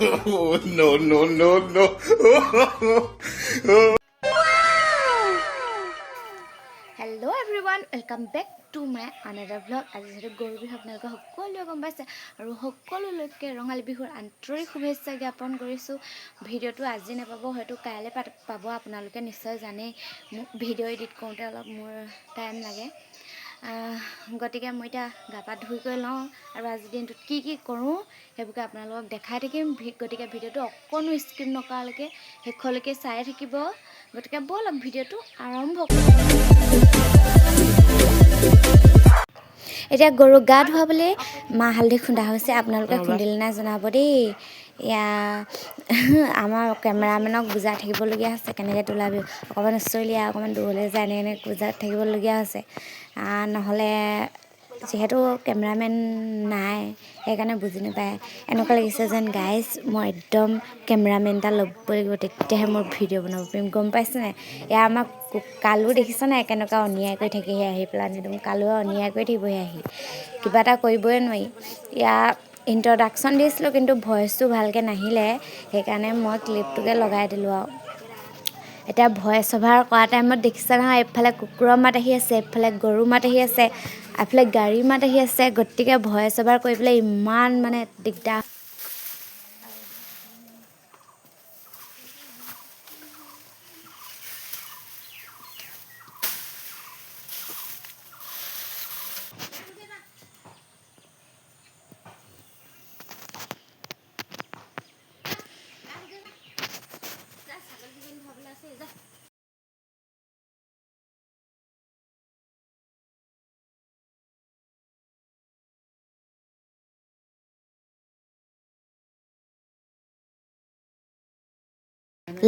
No, no, no, no. Hello everyone, welcome back to my another vlog. আজি যিহেতু গৰু বিহু, আপোনালোকে সকলোৱে গম পাইছে আৰু সকলোলৈকে ৰঙালী বিহুৰ আন্তৰিক শুভেচ্ছা জ্ঞাপন কৰিছোঁ। ভিডিঅ'টো আজি নাপাব, হয়তো কাইলৈ পাব। আপোনালোকে নিশ্চয় জানেই, মোক ভিডিঅ' এডিট কৰোঁতে অলপ মোৰ টাইম লাগে। গতিকে মই এতিয়া গা পা ধুই কৰি লওঁ আৰু আজিৰ দিনটোত কি কি কৰোঁ সেইবোৰকে আপোনালোকক দেখাই থাকিম। গতিকে ভিডিঅ'টো অকণো স্কিপ নকৰালৈকে শেষলৈকে চাই থাকিব। গতিকে ব'লক, ভিডিঅ'টো আৰম্ভ কৰোঁ। এতিয়া গৰুক গা ধুৱাবলৈ মাহ হালধি খুন্দা হৈছে। আপোনালোকে খুন্দিলে নাই জনাব দেই। এয়া আমাৰ কেমেৰামেনক বুজাই থাকিবলগীয়া হৈছে, কেনেকৈ তোলাবি, অকণমান ওচৰলৈ আহ, অকণমান দূৰলৈ যায়, এনেকৈ এনেকৈ বুজাই থাকিবলগীয়া হৈছে। নহ'লে যিহেতু কেমেৰামেন নাই, সেইকাৰণে বুজি নাপায়। এনেকুৱা লাগিছে যেন গাইজ, মই একদম কেমেৰামেন এটা ল'ব লাগিব, তেতিয়াহে মই ভিডিঅ' বনাব পাৰিম, গম পাইছে নাই? এয়া আমাৰ কালু দেখিছে নাই, কেনেকুৱা অন্যায় কৰি থাকেহি আহি পেলাই। একদম কালুৱে অন্যায় কৰি থাকিবহি আহি, কিবা এটা কৰিবই নোৱাৰি। এয়া ইণ্ট্ৰডাকশ্যন দিছিলোঁ, কিন্তু ভইচটো ভালকৈ নাহিলে, সেইকাৰণে মই ক্লিপটোকে লগাই দিলোঁ। আৰু এতিয়া ভইচ অভাৰ কৰা টাইমত দেখিছে নহয়, এইফালে কুকুৰৰ মাত আহি আছে, এইফালে গৰুৰ মাত আহি আছে, এইফালে গাড়ীৰ মাত আহি আছে। গতিকে ভইচ অভাৰ কৰি পেলাই ইমান মানে দিগদাৰ।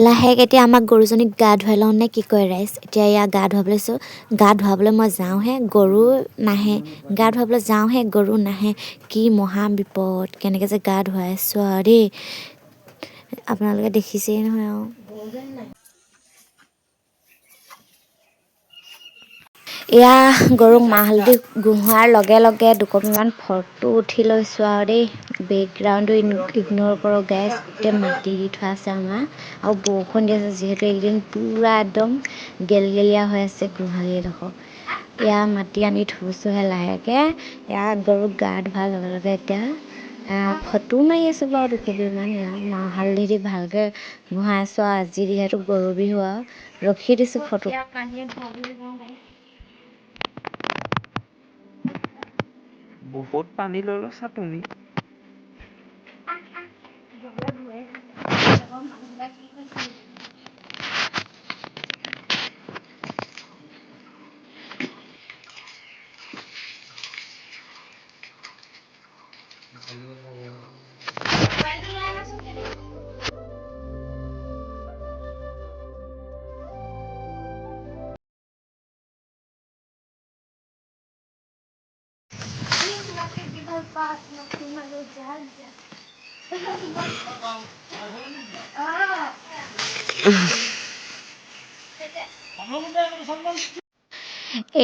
লাহেকৈ এতিয়া আমাক গৰুজনীক গা ধুৱাই লওঁ নে কি কয় ৰাইজ? এতিয়া ইয়াক গা ধুৱাবলৈ লৈছোঁ। গা ধুৱাবলৈ মই যাওঁহে, গৰু নাহে। গা ধুৱাবলৈ যাওঁহে, গৰু নাহে। কি মহা বিপদ! কেনেকৈ যে গা ধুৱাইছোঁ আৰু দেই, আপোনালোকে দেখিছেই নহয়। আৰু এয়া গৰুক মাহ হালধি ঘঁহোৱাৰ লগে লগে দুকপিমান ফটো উঠি লৈছোঁ আৰু দেই। বেকগ্ৰাউণ্ডটো ইগন'ৰ কৰক গাইজ। গোটেই মাটি দি থোৱা আছে আমাৰ আৰু বৰষুণ দি আছে যিহেতু এইকেইদিন, পূৰা একদম গেলগেলীয়া হৈ আছে গোহালিডোখৰ। এয়া মাটি আনি থৈছোঁহে লাহেকৈ। এয়া গৰুক গা ধোৱাৰ লগে লগে এতিয়া ফটো মাৰি আছোঁ বাৰু দুকপিমান। এয়া মাহ হালধি দি ভালকৈ ঘঁহাইছোঁ আৰু আজি যিহেতু গৰু বিহু, আৰু ৰখি দিছোঁ ফটো। বহুত পানী লৈ লৈছা তুমি।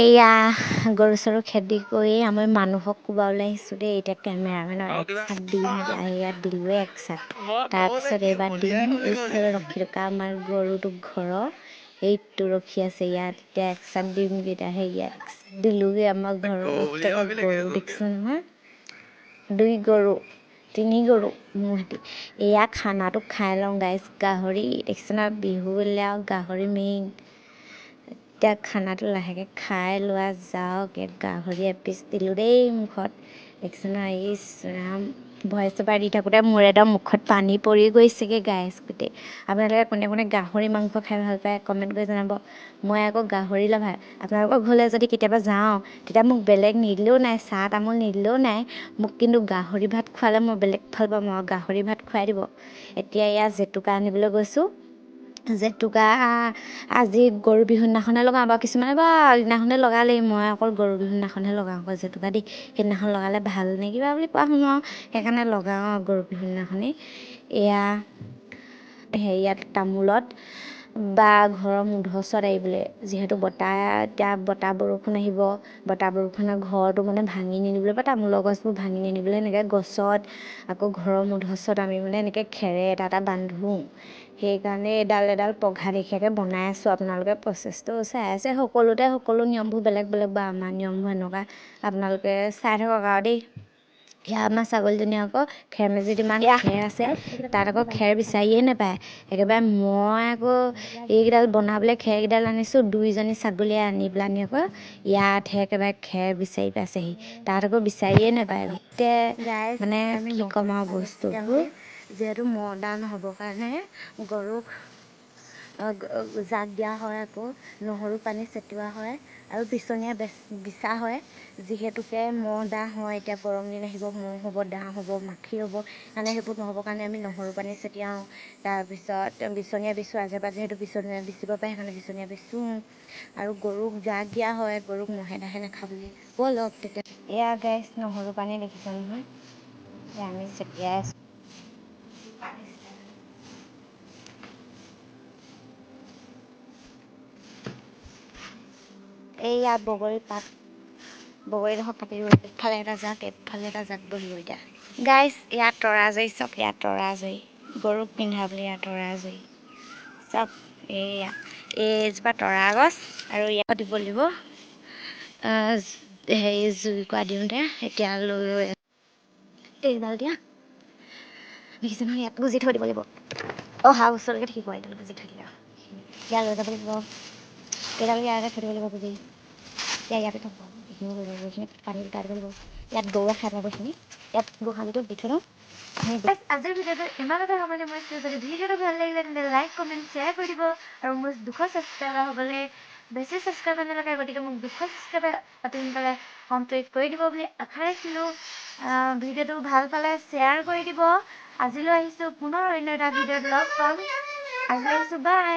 এয়া গৰু চৰু খেদি কৰি আমি মানুহক কোবাবলৈ আহিছোঁ দেই। এতিয়া কেমেৰামেনক এক চাট দিম। ইয়াত দিলোঁৱে এক চাট, তাৰপিছত এইবাৰ দিম এইফালে ৰখি থকা আমাৰ গৰুটো, ঘৰৰ এইটো ৰখি আছে ইয়াত। এতিয়া এক চাট দিমগৈ। এতিয়া হেৰিয়া এক চাট দিলোঁগৈ আমাৰ ঘৰৰ ৰখি থকা গৰু, দেখিছে নহয়? দুই গৰু, তিনি গৰু মোৰ সৈতে। এয়া খানাটো খাই লওঁ গাইজ। গাহৰি দেখিছে নহয়, বিহু বুলিলে আৰু গাহৰি মেইন। এতিয়া খানাটো লাহেকৈ খাই লোৱা যাওক। ইয়াত গাহৰি এপিচ দিলোঁ দেই মুখত, দেখিছে নহয়? ইছ ৰাম, ভইচ অভাৰ দি থাকোঁতে মোৰ একদম মুখত পানী পৰি গৈছেগৈ গাইজ গোটেই। আপোনালোকে কোনে কোনে গাহৰি মাংস খাই ভাল পায়, কমেণ্ট কৰি জনাব। মই আকৌ গাহৰি লাভাৰ। আপোনালোকৰ ঘৰলৈ যদি কেতিয়াবা যাওঁ, তেতিয়া মোক বেলেগ নিদিলেও নাই, চাহ তামোল নিদিলেও নাই, মোক কিন্তু গাহৰি ভাত খোৱালে মই বেলেগ ভাল পাম আৰু। গাহৰি ভাত খুৱাই দিব। এতিয়া এয়া জেতুকা আনিবলৈ গৈছোঁ। জেতুকা আজি গৰু বিহুৰ দিনাখনহে লগাওঁ বাৰু, কিছুমানে বাৰু আগদিনাখনে লগালেই, মই অকল গৰু বিহুৰ দিনাখনহে লগাওঁ আকৌ জেতুকা দেই। সেইদিনাখন লগালে ভাল নে কিবা বুলি কোৱা শুনো আৰু, সেইকাৰণে লগাওঁ আৰু গৰু বিহুৰ দিনাখনেই। এয়া হেৰিয়াত তামোলত বা ঘৰৰ মুধচত আঁৰিবলৈ, যিহেতু বতাহ এতিয়া বতাহ বৰষুণ আহিব, বতাহ বৰষুণে ঘৰটো মানে ভাঙি নিনিবলৈ বা তামোলৰ গছবোৰ ভাঙি নিনিবলৈ এনেকৈ গছত আকৌ ঘৰৰ মুধচত আমি মানে এনেকৈ খেৰে এটা এটা বান্ধোঁ। সেইকাৰণে এডাল এডাল পঘা লেখীয়াকৈ বনাই আছোঁ। আপোনালোকে প্ৰচেছটো চাই আছে। সকলোতে সকলো নিয়মবোৰ বেলেগ বেলেগ বা আমাৰ নিয়মবোৰ এনেকুৱা, আপোনালোকে চাই থাকক আৰু দেই। এয়া আমাৰ ছাগলীজনী আকৌ খেৰ মেজিত ইমান খেৰ আছে, তাত আকৌ খেৰ বিচাৰিয়ে নাপায় একেবাৰে। মই আকৌ এইকেইডাল বনাবলৈ খেৰকেইডাল আনিছোঁ, দুইজনী ছাগলীয়ে আনি পেলানি আকৌ ইয়াতহে একেবাৰে খেৰ বিচাৰি পাইছেহি, তাত আকৌ বিচাৰিয়ে নাপায় গোটেই। মানে কি ক'ম আৰু বস্তুবোৰ যিহেতু মহ দাহ নহ'বৰ কাৰণে গৰুক জাক দিয়া হয়, আকৌ নহৰু পানী ছটিওৱা হয় আৰু বিচনীয়ে বিছা হয়, যিহেতুকে মহ দাহ হয়। এতিয়া গৰম দিন আহিব, মহ হ'ব, দাহ হ'ব, মাখি হ'ব, কাৰণে সেইবোৰ নহ'বৰ কাৰণে আমি নহৰু পানী ছটিয়াওঁ। তাৰপিছত বিচনীয়ে বিচোঁ, আজে পাজে সেইটো বিচনীয়ে বিচিব পাৰে, সেইকাৰণে বিচনীয়ে বিচোঁ। আৰু গৰুক জাক দিয়া হয়, গৰুক মহে দাহে নাখাবলৈ। ব'লক তেতিয়া। এয়া গাইছ, নহৰু পানী দেখিছে নহয়, এয়া আমি ছটিয়াই আছোঁ। এইয়া বগৰী পাত, বগৰীডোখৰ কাটি দিব। এইফালে এটা জাক, এইফালে এটা জাক বহিব এতিয়া। গাইছ, ইয়াত তৰাজৰি চাওক, ইয়াত তৰাজৰি, গৰুক পিন্ধাবলৈ ইয়াত তৰাজৰি চাওক। এইয়া এইজোপা তৰা গছ আৰু ইয়াত দিব লাগিব হেৰি জুইকুৰা দিওঁতে। এতিয়া লৈ এইডাল দিয়া দেখিছে নহয়, ইয়াত গুজি থৈ দিব লাগিব, অহা বছৰলৈকে থাকিব। এইডাল গুজি থৈ দিলে ইয়াত লৈ যাব লাগিব, এইডাল ইয়াতে থৈ দিব লাগিব গুজি। এতিয়া ইয়াতে থ'ব, এইখিনিও লৈ যাব, এইখিনি পানী গোটাই দিব লাগিব। ইয়াত গৰুৱে খাই পাব এইখিনি, ইয়াত গোহালিটো দি থৈ দিওঁ। আজিৰ ভিডিঅ'টো ইমানতে সামৰণি মাৰিছোঁ। যদি ভিডিঅ'টো ভাল লাগিলে তেন্তে লাইক, কমেণ্ট, শ্বেয়াৰ কৰি দিব। আৰু মোৰ 200 ছাবস্ক্ৰাইবাৰ হ'বলৈ বেছি ছাবস্ক্ৰাইবাৰ নালাগে, গতিকে মোক 200 ছাবস্ক্ৰাইবাৰ অতি সোনকালে কমপ্লিট কৰি দিব বুলি আশা ৰাখিলোঁ। ভিডিঅ'টো ভাল পালে শ্বেয়াৰ কৰি দিব। আজিলৈ আহিছোঁ, পুনৰ অন্য এটা ভিডিঅ'ত লগ পাম। আজিলৈ আহিছোঁ, বাই।